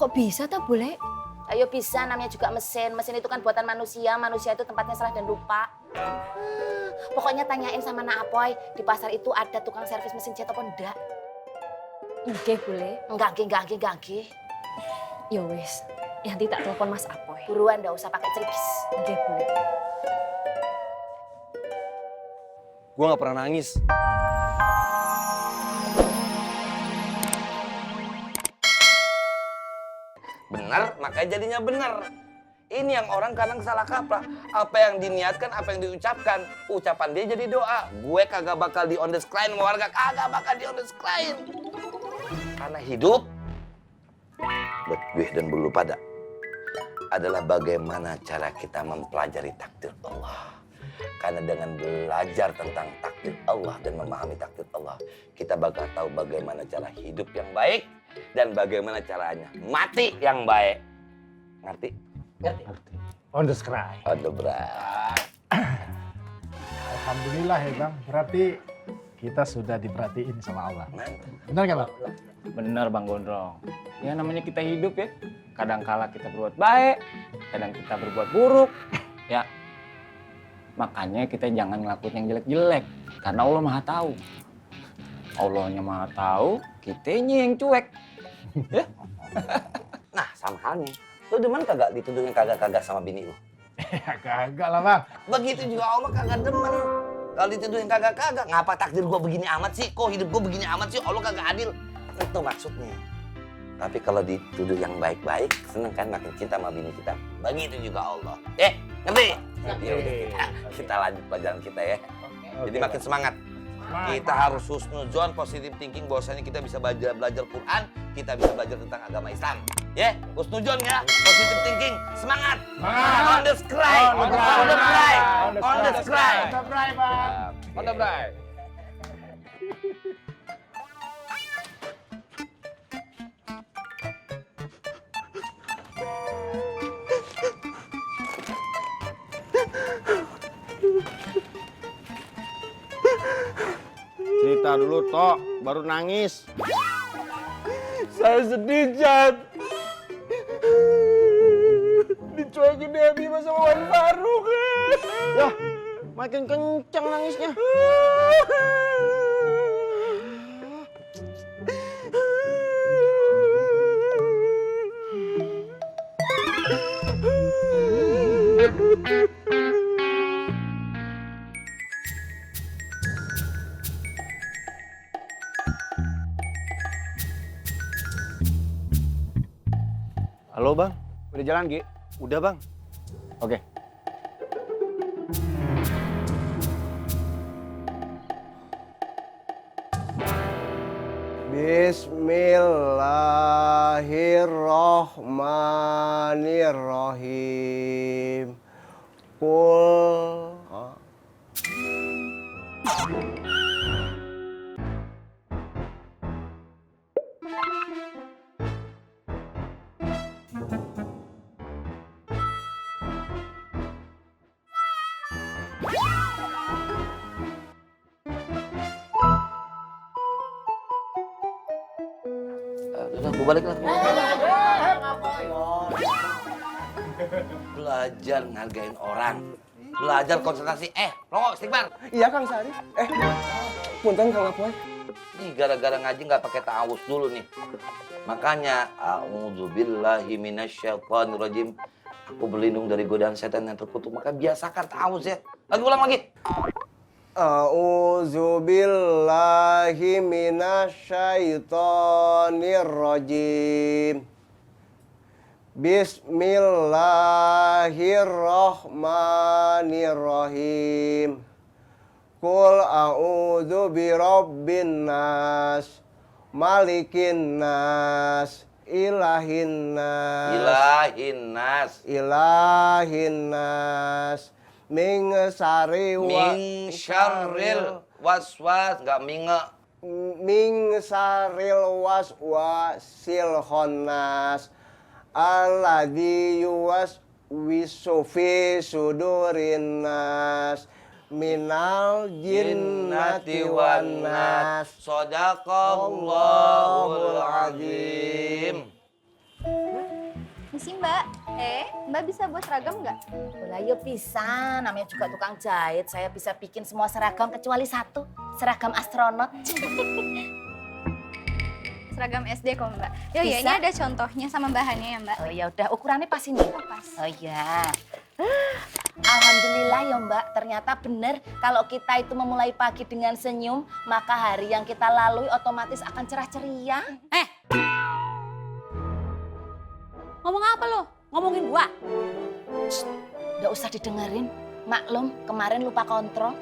Kok bisa tak boleh? Ayo bisa, namanya juga mesin. Mesin itu kan buatan manusia. Manusia itu tempatnya salah dan lupa. Pokoknya tanyain sama Nak Apoy. Di pasar itu ada tukang servis mesin jet apa enggak? Oke, boleh. Enggak. Ya wis, nanti tak telepon Mas Apoy. Buruan, enggak usah pakai ceripis. Oke, boleh. Gue gak pernah nangis. Benar, makanya jadinya benar. Ini yang orang kadang salah kaprah. Apa yang diniatkan, apa yang diucapkan. Ucapan dia jadi doa. Gue kagak bakal di on the screen, warga kagak bakal di on the screen. Karena hidup, buat gue dan bulu pada, adalah bagaimana cara kita mempelajari takdir Allah. Karena dengan belajar tentang takdir Allah dan memahami takdir Allah, kita bakal tahu bagaimana cara hidup yang baik dan bagaimana caranya mati yang baik. Ngerti? Ngerti. On the screen. On the bright. Alhamdulillah ya Bang, berarti kita sudah diperhatiin sama Allah. Benar nggak Bang? Bener Bang Gondrong. Ya namanya kita hidup ya. Kadang kala kita berbuat baik, kadang kita berbuat buruk. Ya, makanya kita jangan ngelakuin yang jelek-jelek. Karena Allah Maha Tahu. Allahnya Maha Tahu, kitanya yang cuek. Ya? Nah, sama halnya. Lu demen kagak dituduh yang kagak-kagak sama bini lu? Ya kagak lah Bang. Begitu juga Allah kagak demen. Kalau dituduh yang kagak-kagak, ngapa takdir gua begini amat sih? Kok hidup gua begini amat sih? Allah kagak adil. Itu maksudnya. Tapi kalau dituduh yang baik-baik, seneng kan makin cinta sama bini kita. Begitu juga Allah. Ngerti? Ya udah kita lanjut pelajaran kita ya. Jadi makin semangat. Kita harus husnuzon, positive thinking, bahwasanya kita bisa belajar Quran, kita bisa belajar tentang agama Islam. Ya, husnuzon ya, positive thinking, semangat. On the screen, on the screen, on the screen. On the bright. Cerita dulu, Tok, baru nangis. Saya sedih, Jat. Dicuekin Debbie sama Wan Faruk. Ya, makin kencang nangisnya. Halo, Bang. Udah jalan, Gi? Udah bang. Oke. Bismillahirrahmanirrahim. Kul. Udah, gue balik lah. Belajar ngargain orang. Belajar konsentrasi. Longo, istighfar. Iya, Kang Sari. Punten Kang Apoy. Nih, gara-gara ngaji nggak pakai ta'awuz dulu nih. Makanya, a'udzubillahi minasyaitonirrajim. Aku berlindung dari godaan setan yang terkutuk. Maka biasakan ta'awuz ya. Lagi ulang lagi. A'udzubillahi minasyaitonirrajim. Bismillahirrahmanirrahim. Qul a'udzu birabbin nas, malikin nas, ilahin nas, min syarril waswas, nggak minge. min syarril waswasil khannas alladzi yuwaswisu fi sudurin nas minal jinnati wan nas. Shadaqallahul azim. Misi Mbak, Mbak bisa buat seragam nggak? Lah yo bisa, namanya juga tukang jahit. Saya bisa bikin semua seragam kecuali satu, seragam astronot. Seragam SD kok Mbak. Yo ya, Bisa. ini ada contohnya sama bahannya ya Mbak. Oh ya udah, ukurannya pas ini. Pas. Oh ya. Alhamdulillah ya Mbak, ternyata benar kalau kita itu memulai pagi dengan senyum, maka hari yang kita lalui otomatis akan cerah ceria. Ngomong apa lo? Ngomongin gua? Nggak usah didengerin, maklum kemarin lupa kontrol.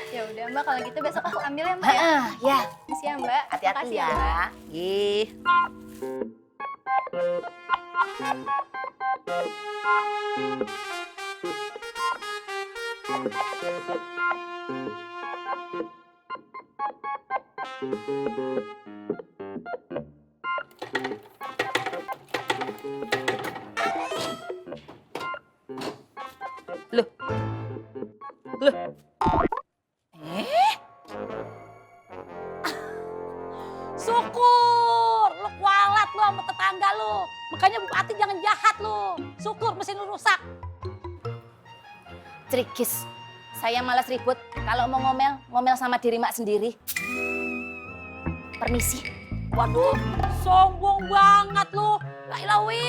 Ya udah Mbak, kalau gitu besok aku ambil ya Mbak ya. Ya, Misi ya Mbak. hati-hati Makasih ya. Mbak. Ih. Syukur, lu kualat lu sama tetangga lu. Makanya bupati jangan jahat lu. Syukur mesin lu rusak. Trikis, saya malas ribut. Kalau mau ngomel, ngomel sama diri mak sendiri. Permisi. Waduh, sombong banget lu. La ilah wi,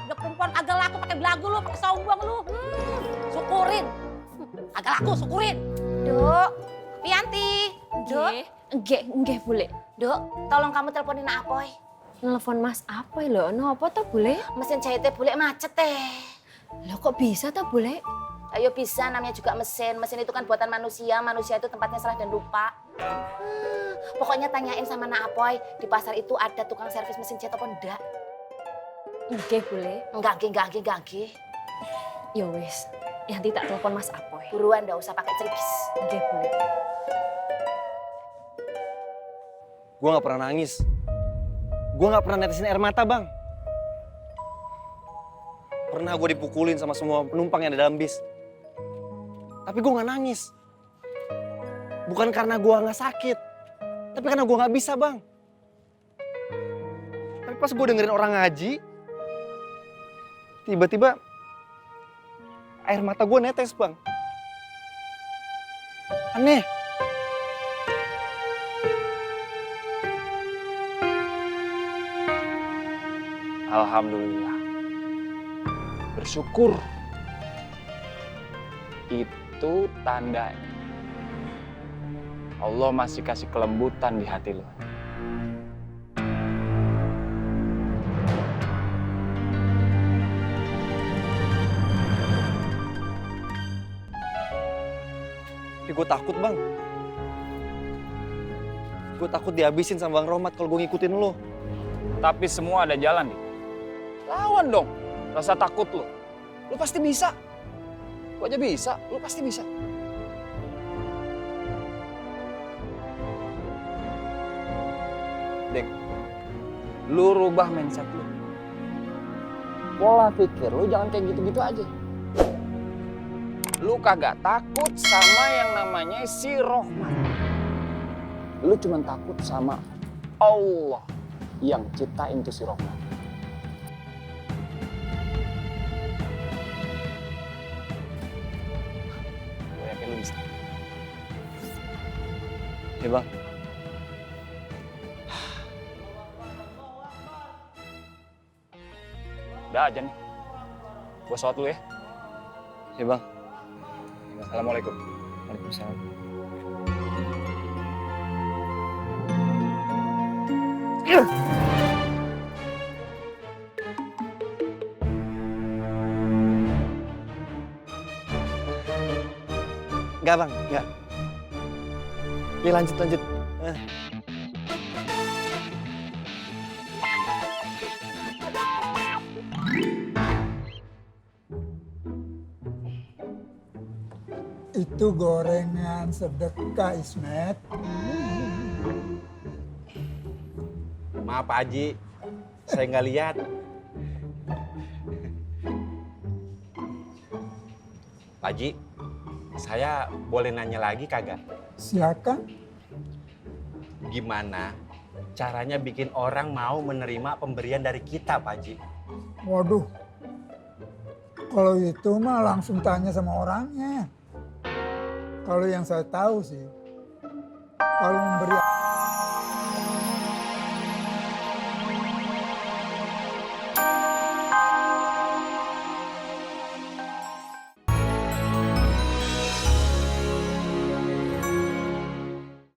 udah perempuan agak laku pakai belagu lu, pakai sombong lu. Syukurin. Agak laku, syukurin. Dok, Pianti. Dok, Enggak boleh. Dok, tolong kamu teleponin Apoy. Nelfon Mas Apoy lho, apa tuh boleh? Mesin jahitnya boleh macet teh. Loh kok bisa tuh boleh? Ayo bisa, namanya juga mesin. Mesin itu kan buatan manusia. Manusia itu tempatnya salah dan lupa. Pokoknya tanyain sama Nak Apoy. Di pasar itu ada tukang servis mesin jet apa enggak? Enggak boleh. Enggak. Ya wis, nanti tak telepon Mas Apoy. Buruan, nggak usah pakai cerikis. Enggak boleh. Gue gak pernah nangis. Gue gak pernah netesin air mata, Bang. Pernah gue dipukulin sama semua penumpang yang ada dalam bis. Tapi gue gak nangis. Bukan karena gue gak sakit. Tapi karena gue gak bisa, Bang. Tapi pas gue dengerin orang ngaji, tiba-tiba air mata gue netes, Bang. Aneh. Alhamdulillah. Bersyukur. Itu tandanya Allah masih kasih kelembutan di hati lo. Tapi gue takut, Bang. Gue takut dihabisin sama Bang Rohmat kalau gue ngikutin lo. Tapi semua ada jalan, Dik. Lawan dong rasa takut lo. Lo pasti bisa. Gue aja bisa, lo pasti bisa. Dek, lu rubah mindset lu. Pola pikir lu jangan kayak gitu-gitu aja. Lu kagak takut sama yang namanya si Rohman. Lu cuma takut sama Allah yang ciptain tuh si Rohman. Gue yakin lu bisa. Ya, Bang. Udah aja nih. Gue sholat dulu ya. Ya, Bang. Assalamualaikum. Waalaikumsalam. Enggak, Bang. Enggak. Ya, lanjut. Itu gorengan sedekah, Ismet. Maaf Pak Haji, saya nggak lihat. Pak Haji, saya boleh nanya lagi kagak? Silakan. Gimana caranya bikin orang mau menerima pemberian dari kita, Pak Haji. Waduh, kalau itu mah langsung tanya sama orangnya. Kalau yang saya tahu sih, kalau memberi